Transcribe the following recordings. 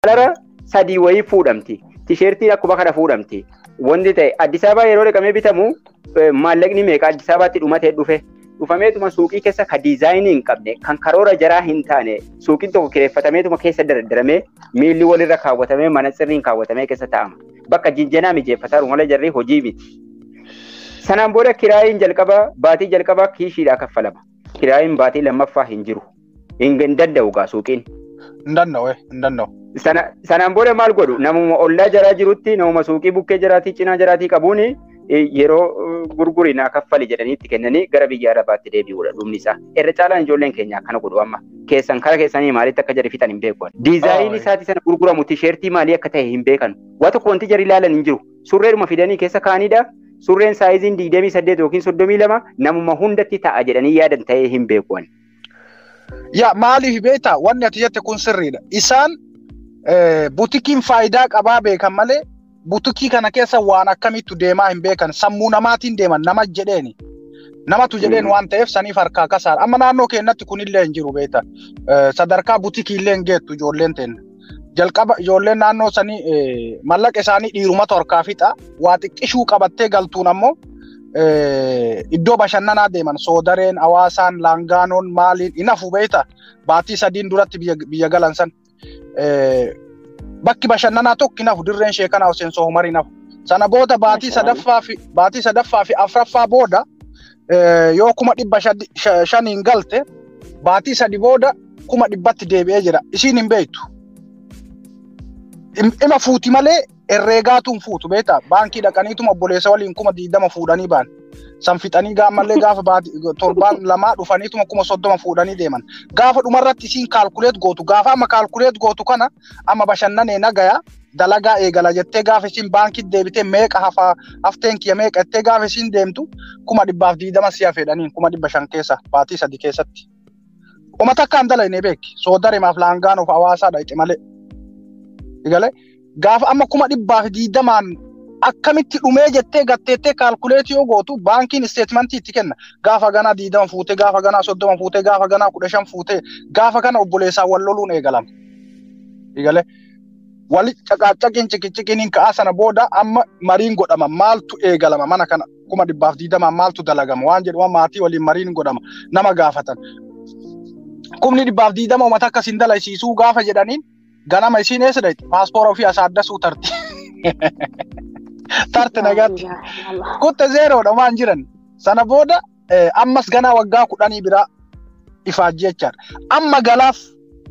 Doolara 3 wayii fuudhamti. Tisheertiin akkuma kana fuudhamti. Wanti ta'e Addis Ababaa yeroo dhaqamee bitamu maallaqni meeqa Addis Ababaatti dhumatee dhufe. Dhufameetuma suuqii keessa ka diizaayinii hin qabne kan karoora jaraa hin taane suuqiin tokko kireeffatameetuma keessa dardaramee miilli walirra kaawwatamee mana sirriin kaawwatamee keessa taa'ama. Bakka jinjanaa mijeeffataa malee jarri hojii miti. Sanaan booda kiraayiin jalqaba baatii jalqabaa kiishiidhaa kaffalama. Kiraayiin baatii lammaffaa hin jiru. Hin danda'u gaa suuqiin. Hin danda'u hin danda'u. Sanaan booda maal godhu namuma ollaa jaraa jirutti namuma suuqii bukkee jaraatii cinaa jaraatii qabuuni yeroo gurgurinaa kaffali jedhanii itti kennanii gara biyya Arabaatti deebi'uudha dhumni isaa. Irra caalaan ijoolleen keenya akkana godhu amma. Keessan kara keessanii maalitti akka jari fixan hin beeku. Diizaayinii isaatii sana gurguramu tisheertii maalii akka ta'e hin beekan. Waa tokko wanti jari ilaalan hin jiru. Surreedhuma fidanii keessa kaa'anidha. Surreen saayiziin 28 yookiin 32 namuma hundatti ta'a jedhanii yaadan ta'ee hin beeku. Yaa maaliif beektaa wanni ati jette kun sirriidha. Isaan butikiin faayidaa qabaa beekan malee butikii kana keessa waan akkamittu deemaa hin beekan. Sammuu namaatiin deeman nama jedheeni. Namatu jedheen waan ta'eef saniif harkaa kasaara. Amma naannoo keenyatti kunillee hin jiru beekta. Sadarkaa butikii illee hin geettu ijoolleen teenna. Jalqaba ijoolleen naannoo sanii mallaqa isaanii dhiirumatu harkaa fixa. Waa xiqqishuu qabattee galtuun ammoo iddoo bashannanaa deeman soodareen, hawaasaan, laangaanoon maaliin hin hafu beekta. Baatii 3 duratti biyya galan san. Bakki bashannanaa tokko hin hafu dirreen sheekanaa Hussein Sohumar hin hafu. Sana booda baatii sadaffaa fi afraffaa booda yoo 500,000 galte baatii 3 booda 100,000 deebi'ee jira. Isiin hin beektu. Ima fuuti malee herreegaatuun fuutu beektaa baankii dhaqaniituma obboleessa waliin 20,000 fuudhanii ba'an. San fixanii gaammallee gaafa torbaan 2 dhufaniituma 30,000 fuudhanii deeman. Gaafa dhumarratti isiin kaalkuleet gootu gaafa amma kaalkuleet gootu kana amma bashannanee nagaya dalagaa eegala jettee gaafa isiin baankii deebitee meeqa hafteen kiyya meeqa jettee gaafa isiin deemtu 120,000 si'a fedhaniin 500,000 keessa baatii 3 keessatti. Uummata akka hin dalagne beeki soodaremaaf laangaanoof hawaasaa dhaqxe malee. Egalee gaafa amma 120,000 akkamitti dhumee jettee gatteettee kaalkuleetii yoo gootu baankiin isteetmentii itti kenna. Gaafa ganaa 20 fuutee gaafa ganaa 30 fuutee gaafa ganaa 15 fuutee gaafa kana obboleessaa wal loluun eegalama. Egalee wali caqaacaqiin ciqiciqiin ka'aa sana booda amma mariin godhama maaltu eegalama mana kana 120,000 maaltu dalagama waan jedhu maatii waliin mariin godhama nama gaafatan. 120,000 uummata akkasiin dalaysiisuu gaafa jedhaniin ganama isiin eessa dhaqxe paaspoora ofii as addasuu tarti. Tarte nagaatti. Kutte zeeroodha waan jiran. Sana booda ammas ganaa waggaa 10 biraa ifaajjii jechaadha. Amma galaaf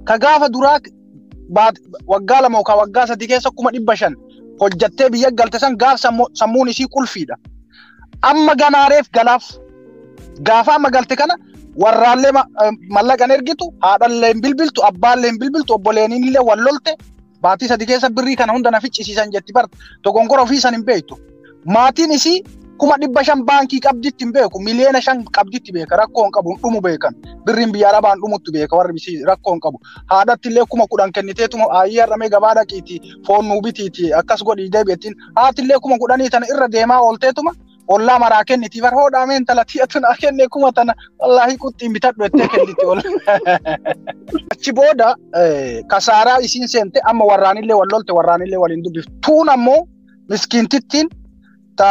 ka gaafa duraa waggaa 2 yookaan waggaa 3 keessa 500,000 hojjattee biyya galte san gaaf sammuun isii qulfiidha. Amma ganaareef galaaf gaafa amma galte kana warraallee mallaqan ergitu haadhallee hin bilbiltu abbaallee hin bilbiltu obboleeniin illee wal lolte baatii 3 keessa birrii kana hunda na ficcisiisan jetti barta dogongora ofii san hin beektu. Maatiin isii 500,000 baankii qabditti hin beeku 5,000,000 qabditti beeka rakkoo hin qabu hin dhumu beekan birriin biyya arabaan dhumutti beeka warri isii rakkoo hin qabu. Haadhatti illee 10,000 kenniteetuma ayyii har'amee gabaa dhaqiiti foon nuu bitiiti akkas godhii deebi'ettiin haati illee 10,000 tana irra deemaa oolteetuma ollaa maraa kenniti bar hodhaa intala tiyatu naa kenne kuma tana wallaahi qixxiin bitadhu jettee kenniti ol. Achi booda kasaaraa isiin seente amma warraanillee wal lolte warraanillee waliin dubbiftu. Tuun ammoo miskiintittiin ta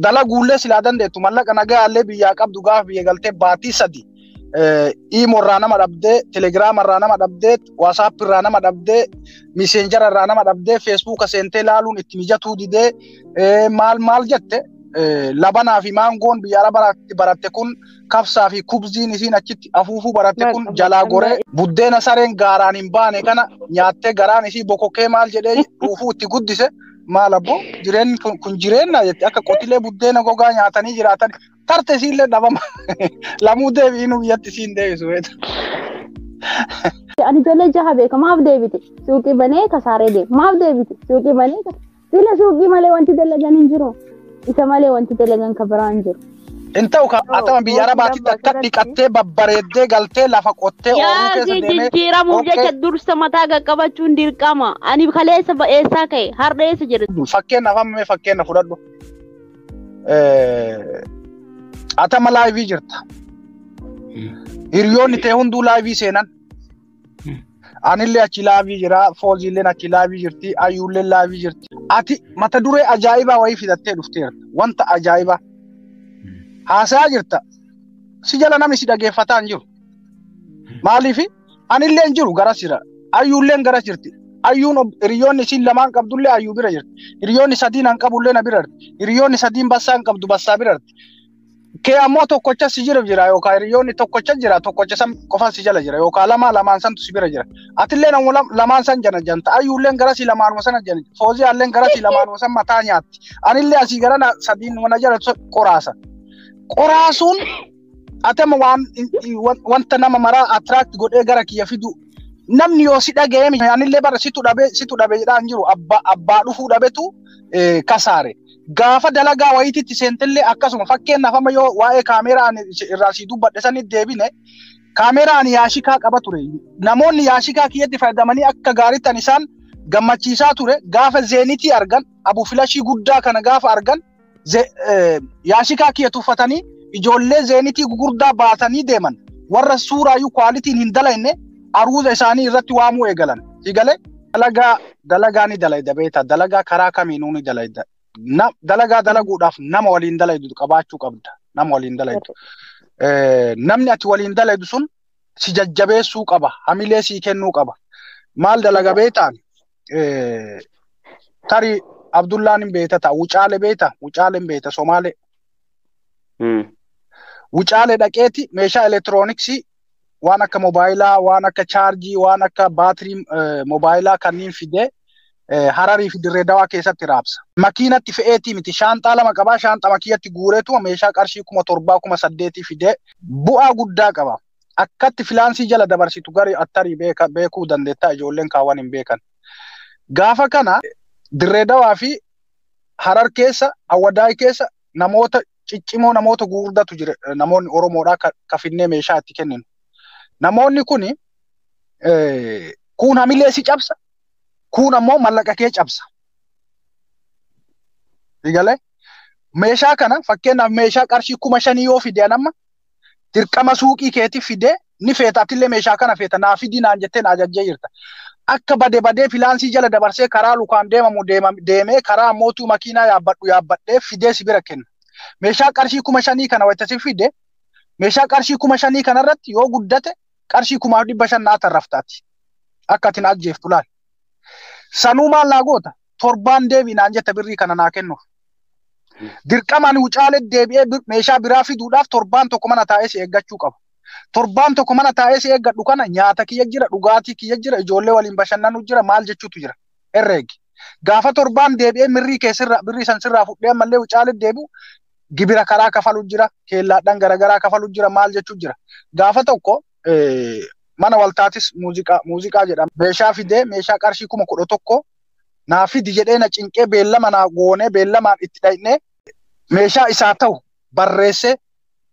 dalaguullee silaa dandeettu mallaqa nagayaallee biyyaa qabdu gaafa biyya galtee baatii 3 Imo irraa nama dhabdee, Telegiraama irraa nama dhabdee, WhatsApp irraa nama dhabdee, Messenger irraa nama dhabdee, Facebook seentee laaluun itti mijatuu didee maal maal jette labanaa fi maangoon biyya Arabaatti baratte kun kabsaa fi kubziin isiin achitti afuufuu baratte kun jalaa goree buddeena sareen gaaraan hin baane kana nyaattee garaan isii bokokee maal jedhee dhuufuu itti guddise maal abboo jireenyi kun jireenya jette akka qotilee buddeena gogaa nyaatanii jiraatan tarte isiillee dhabama lamuu deebi'inuu biyyatti isiin deebisu beektu. Ani ijoollee jaha beeka maaf deebite suuqii banee kasaaree deema maaf deebite suuqii banee sila suuqii malee wanti dalagan hin jiru isa malee wanti dalagan ka biraa hin jiru. Hin ta'u ka atama biyya Arabaatti takka dhiqattee babbareeddee galtee lafa qottee ooluu keessa deemee. Jijjiiramuuf jecha dursa mataa qaqqabachuun dirqama. Ani kaleessa eessaa ka'e har'a eessa jira. Fakkeenyaaf amma fakkeenya fudhadhu. Atama laayivii jirta. Hiriyoonni ta'e hunduu laayivii seenan. Anillee achi live jira, Fooziilleen achi live jirti, Ayyuullee live jirti. Ati mata duree ajaa'ibaa wayii fidattee dhufteerta. Wanta ajaa'ibaa. Haasayaa jirta. Si jala namni si dhageeffataa hin jiru. Maaliif anillee hin jiru garas jira. Ayyuulleen garas jirti. Ayyuun hiriyoonni isiin lamaan qabdullee ayyuu bira jirti. Hiriyoonni sadiin han qabullee na bira jirti. Hiriyoonni sadiin bassaa hin qabdu bassaa bira jirti. Kee ammoo tokkocha si jira jira yookaan hiriyoonni tokkocha jira tokkocha san qofa si jala jira yookaan lama lamaan santu si bira jira. Atillee namu lamaan san jana janta ayyuulleen garasii lamaanuma sana jana fooziyaalleen garasii lamaanuma san mataa nyaatti. Anillee asii gara sadiin mana jala qoraasa. Qoraasuun atama waan wanta nama maraa attract godhee gara kiyya fidu namni yoo si dhaga'ee anillee bara situ dhabee jedhaa hin jiru abbaa dhufuu dhabetu kasaare. Gaafa dalagaa wayiititti seentellee akkasuma fakkeenyaaf amma yoo waa'ee kaameeraa ani irraa sii dubbadhe sanitti deebine kaameeraa ani yaashikaa qaba ture. Namoonni yaashikaa kiyyatti fayyadamanii akka gaariitti ani isaan gammachiisaa ture gaafa zeenitii argan abu filashii guddaa kana gaafa argan yaashikaa kiyya tuffatanii ijoollee zeenitii gugurdaa baatanii deeman warra suuraayyuu kwaalitiin hin dalagne aruuza isaanii irratti waamuu eegalan. Sigalee dalagaa ni dalayda beektaa dalagaa karaa kamiinuu ni dalayda. Dalagaa dalaguudhaaf nama waliin dalaydu qabaachuu qabda. Nama waliin dalaydu. Namni ati waliin dalaydu sun si jajjabeessuu qaba. Hamilee sii kennuu qaba. Maal dalaga beektaan? Tarii Abdullaan hin beekta ta'a. Wucaalee beekta. Wucaalee hin beekta. Somaalee. Wucaalee dhaqeeti meeshaa elektirooniksii waan akka moobaayilaa, waan akka chaarjii, waan akka baatirii moobaayilaa kanneen fidee Hararii fi Dirree Dawaa keessatti raabsa. Makiinatti fe'eetii miti shaanxaa lama qabaa shaanxaa makiinatti guureetu meeshaa qarshii 7,000 8,000 fidee bu'aa guddaa qaba. Akkatti filaansii jala dabarsitu gari attarii beekuu dandeettaa ijoolleen kaawwan hin beekan. Gaafa kana Dirree Dawaa fi Harar keessa Awwadaay keessa namoota ciccimoo namoota gurguddatu jira namoonni Oromoodhaa ka finnee meeshaa itti kenninu. Namoonni kuni kun hamilee si cabsa. Kun ammoo mallaqa kee cabsa. Egalee meeshaa kana fakkeenyaaf meeshaa qarshii 5,000 yoo fide amma dirqama suuqii keetii fide ni feeta atillee meeshaa kana feeta naa fidii naan jettee na ajajjee jirta. Akka badee filaansii jala dabarsee karaa lukaan deemamu deemee karaa mootuu makiinaa yaabbadhu yaabbadhee fidee si bira kenna. Meeshaa qarshii 5,000 kana wayita si fide meeshaa qarshii 5,000 kanarratti yoo guddate qarshii 2,500 naa tarraftaati. Akka ati na ajjeeftu laal. Sanuu maal naa goota? Torbaan deebii naan jette birrii kana naa kennuuf. Dirqama ani wucaalee deebi'ee meeshaa biraa fiduudhaaf torbaan tokko mana taa'ee si eeggachuu qaba. Torbaan tokko mana taa'ee si eeggadhu kana nyaata kiyya jira, dhugaatii kiyya jira, ijoollee waliin bashannanuu jira, maal jechuutu jira. Herreegi. Gaafa torbaan deebi'ee mirrii keessirraa birrii san sirraa fudhee ammallee wucaalee deebi'u gibira karaa kafalu jira, keellaadhaan garaagaraa kafalu jira, maal jechuu jira. Gaafa tokko mana waltaatis muuziqaa jedhama. Meeshaa fidee meeshaa qarshii 11,000 naa fidi jedhee na cinqee beellama naa goonee beellamaan itti dhaqnee meeshaa isaa ta'u barreessee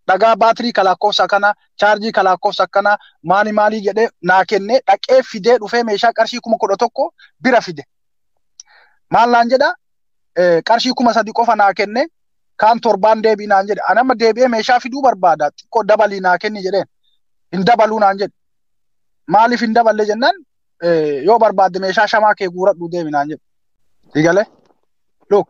dhagaa baatirii kalakkoofsa kana chaarjii kalakkoofsa kana maali maalii jedhee naa kennee dhaqee fidee dhufee meeshaa qarshii 11,000 bira fide. Maal naan jedhaa qarshii 3,000 qofa naa kennee kaan torbaan deebii naan jedhe. Ani amma deebi'ee meeshaa fiduu barbaada xiqqoo dabalii naa kenni jedheen hin dabaluu naan jedhe. Maaliif hin daballe jennaan yoo barbaadde meeshaa shamaa kee guuradhu deemi naan jedhe. Digalee? Look,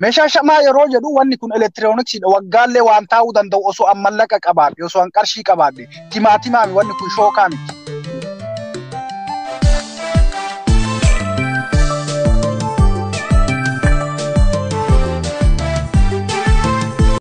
meeshaa shamaa yeroo jedhu wanni kun elektirooniksiidha. Waggaallee waan taa'uu danda'u osoo an mallaqa qabaadhe, osoo an qarshii qabaadhe, timaatimaami wanni kun shookaa miti.